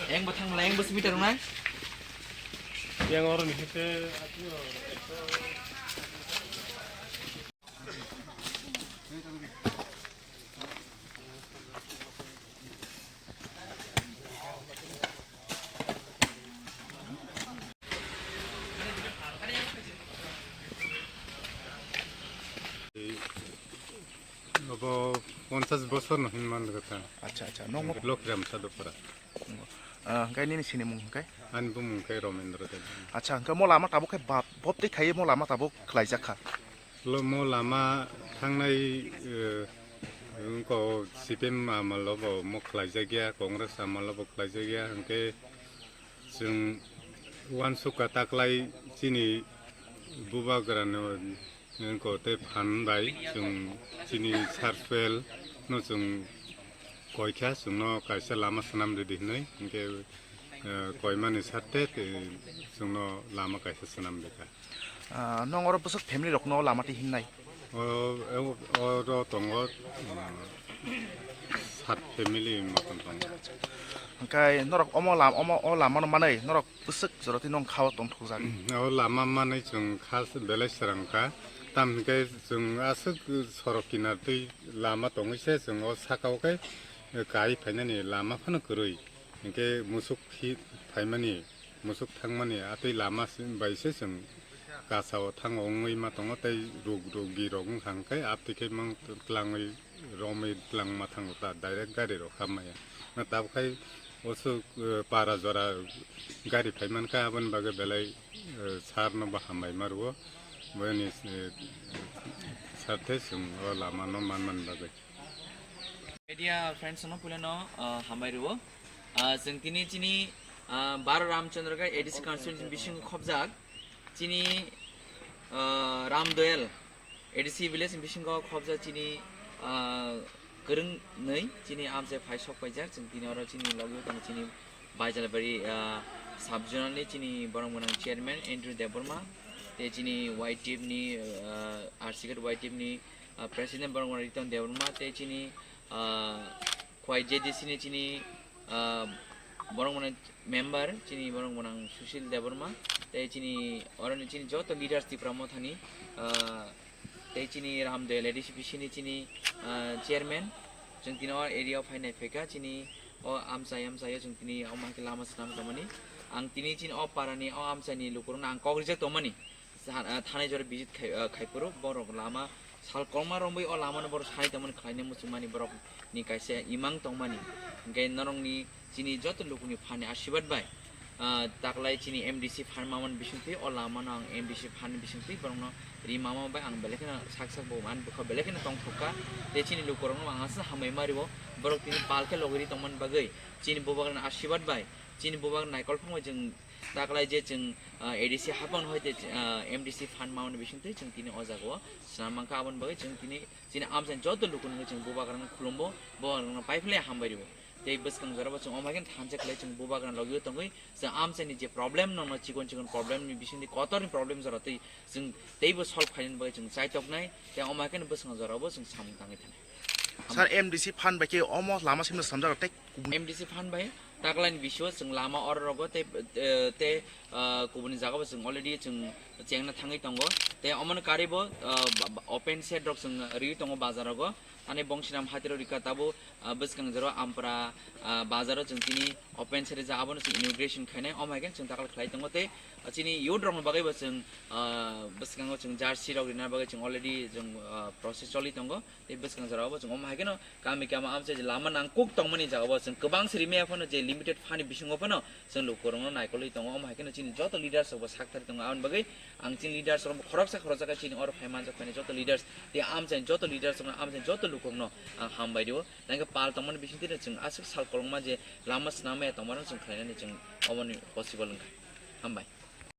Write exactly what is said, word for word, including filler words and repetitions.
Yang batang, yang bus meter nai. Yang orang ni hete. Obo ponchas bosor no hinman gata. Acha, acha. Nong, nong. Lokhiram Sadupara. Ah, hingke nini sini mung hingke? Ani bumung khe Romendra Debbarma. Acha, hingke mo lama tabuk khe bap-, boptwi khaiye mo lama tabuk khlaijak kha. Lo mo lama thangnai, eh, wngko C P M amalo bo mo khlaijakya, Congress amalo bo khlaijakya, hingke chwng uansukha taklai chini bubagrano wngko tei phan bai chwng chini sarpel no chwng koikha, chwngno kaisa lama swnam ridi hinwi, hingke, eh, koimani sarte tei chwngno lama kaisa swnam rikha. Ah, nong oro bwswk family rokno lama twi hinnai? O, o, oro tongo, mm, sat family motom tongo. Hingke norok omo lam-, omo o lamano manwi norok bwswk jora twi nong kha o tongthokjak? O lama manwi chwng kha belai srang kha, tam hingke chwng aswk sorok kinar twi lama tongwi se chwng o saka o khe kai phainani lama phano kwrwi, hingke musuk phi-, phaimani, musuk thangmani atwi lama si-, bai se chwng kasao thango wngwi ma tongo, tei rug-, rugi rok wngkha hwnkhe atwi khe mang tlangwi romwi tlangma thango ta, direct gari rok hamaya. Na tabuk khai osuk, eh, para jora gari phaimankha, aboni bagwi belai, eh, sir no bo hambai ma rwo, bini, eh, sir tei chwng o lama no manmani bagwi. Media friends no puila no, ah, hambai rwo. Ah, chwng tini chini, ah, Baro Ramchandra Ghat A D C constituency bisingo khobjak chini, ah, Ramdoyal A D C village bisingo khobjak chini, ah, kwrwng nwi chini amchai phai sok paijak. Chwng tini oro chini logi tongo chini Baijalbari, ah, sub zonal ni chini borok mwnang chairman Andrew Debbarma, tei chini Y T F ni, ah, R C Ghat Y T F ni, ah, president borok mwnang Riton Debbarma, tei chini, ah, Khwai J D C ni chini, ah, borok mwnang member chini borok mwnang Sushil Debbarma, tei chini oroni chini joto leaders Tipra Mothani, ah, tei chini Ramdoyal A D C B C ni chini, ah, chairman, chwng tini o area o phainai phaikha chini o amchai amchai o chwng tini omo hai khe lama swnam tongmani. Ang tini chini o para ni o amchai ni lukurokno ang kok rijak tongmani. Sa-, ah, thanai jora visit khai, ah, khaiphuru borok lama sal kwbangma romwi o lama no borok sai tongmani, khlaina muchungmani borok ni kaisa imang tongmani. Hingke norokni chini joto lukuni phan ni asirwad bai, ah, taklai chini M D C phan mamani bisingtwi o lama no ang M D C phan ni bisingtwi borok no ri mama bai ang belai kheno sak sak bo ani bwkha belai kheno tongthok kha. Tei chini lukurok no ang aswk hambai ma rio, borok tini pal khe logwi ri tongmani bagwi chini bubagrani asirwad bai, chini bubagrani naikol phang bai chwng taklai je chwng, ah, A D C hapang hoi te, ah, M D C phan mamani bisingtwi chwng tini o jaga o swnam mankha. Aboni bagwi chwng tini chini amchaini joto lukurokno chwng bubagrano khulumbo, bubagrano paiphlai hambai rwo. Tei bwskang jorabo chwng omo hai khe thansa khlai chwng bubagrano logio tongwi chwng amchaini je problem nokno chikon chikon problem ni bisingtwi kotorni problem jora twi chwng teibo solve khainani bagwi chwng chaitoknai. Tei omo hai khe bwskang jorabo chwng samung tangwi thanai. Sir, M D C phan bai khe omo lama simi samjak tei M D C phan bai taklai ni bisio chwng lama oro rogo tei, eh, tei, ah, kubuni jaga bo chwng already chwng chengna thangwi tongo. Tei omono karwi bo, ah, ba-, ba-, open shed rok chwng riwi tongo bazar rogo. Ani Bongshinam hatiro rika tabo, ah, bwskang jora Ampra, ah, bazaro chwng tini open shed rijak abono chwng inauguration khainai. Omo hai khe chwng takal khlai tongo tei, ah, chini youth rokni bagwi bo chwng, ah, bwskango chwng jersey rok rina bagwi chwng already chwng, ah, process choli tongo. Tei bwskang jora bo chwng omo hai kheno kami kama amchai je lama nangkuk tongmani jaga bo chwng kwbang se rimaya phano je limited phani bisingo phano chwng lukurokno naikolwi tongo. Omo hai kheno chini joto leaders rok bo sak thari tongo. Aboni bagwi ang chini leaders rok bo khoroksa khoroksa khe chini oro phai manjak phai joto leaders tei amchai joto leaders rokno amchai joto lukurokno ang hambai rio. Tei khe pal tongmani bisingtwi chwng aswk sal kolokma je lama swnam maya tongmano chwng khlainani chwng oboni possible wngkha. Hambai.